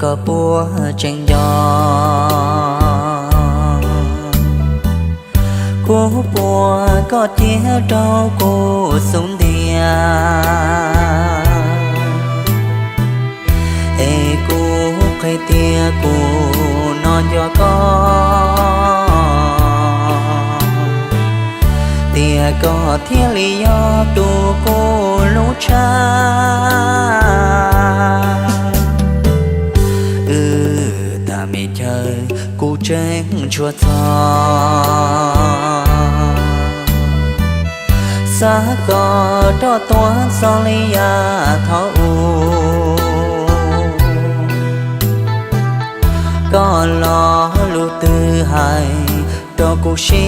Koj puas tseem nco kuv puag koj cia rau kuv xub ntiag, es kuv qhia tias kuv no nco koj, tias koj thiaj li yog tus kuv lub tshaj. Wb tag me chaw kuv tseem tshua txog, xav koj rov tuaj txog li yav thaum ub. Koj lo lus twg hais rau kuv siab,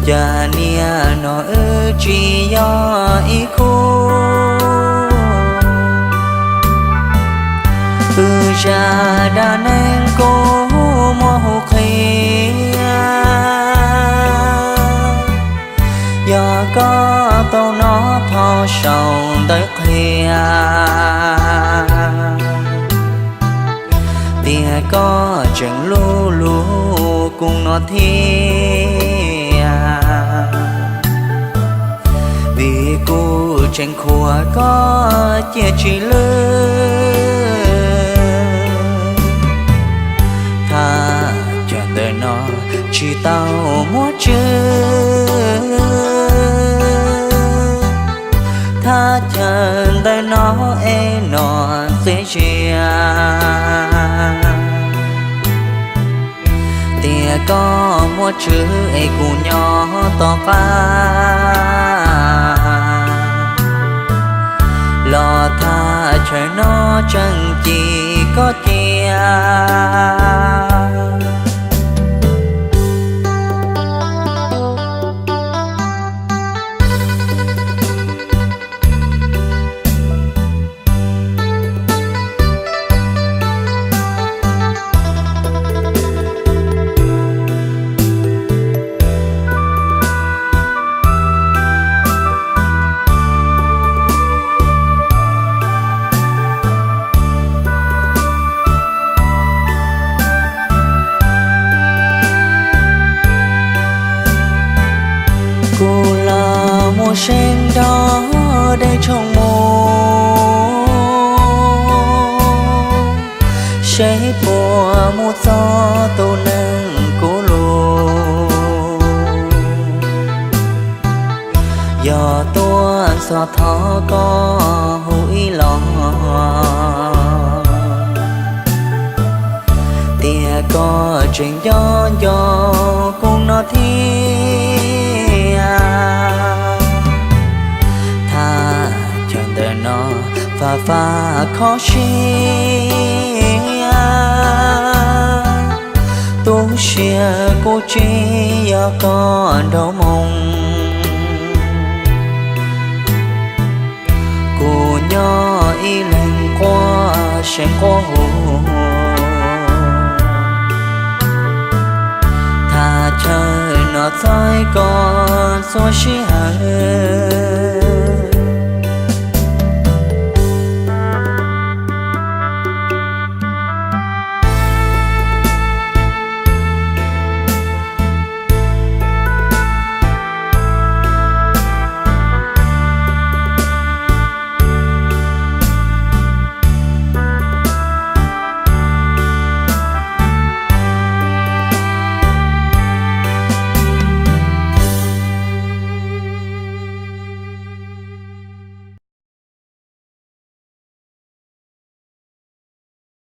cas niaj no wb tsis yog ib khub. Wb zaj dab neeg kuv muaj hu qhia, yog koj tau hnov phau sau ntawv qhia, tias koj tseem hlub hlub kuv no thiab, vim kuv tseem qhuas koj cia tsis lwj. Thaj chaw ntawm no tsis tau muaj tswv, thaj chaw ntawm no es no txias zias, tias koj muaj tswv es kuv nyob tom qab. Los thaj chaw no tseem cim koj cia. Kuv los mus seev nrog dej tshooj mus, seb puas mus txog tus neeg kuv lus. Yog tuaj txog thov koj hu ib los, tias koj tseem nco nco kuv no thiab. Thaj chaw ntawm no fab fab kho siab, tu siab kuv tsis yog koj nraug moog. Kuv nyob ib leeg quaj seev quaj hu, thaj chaw no txhawb koj txhua sij hawm.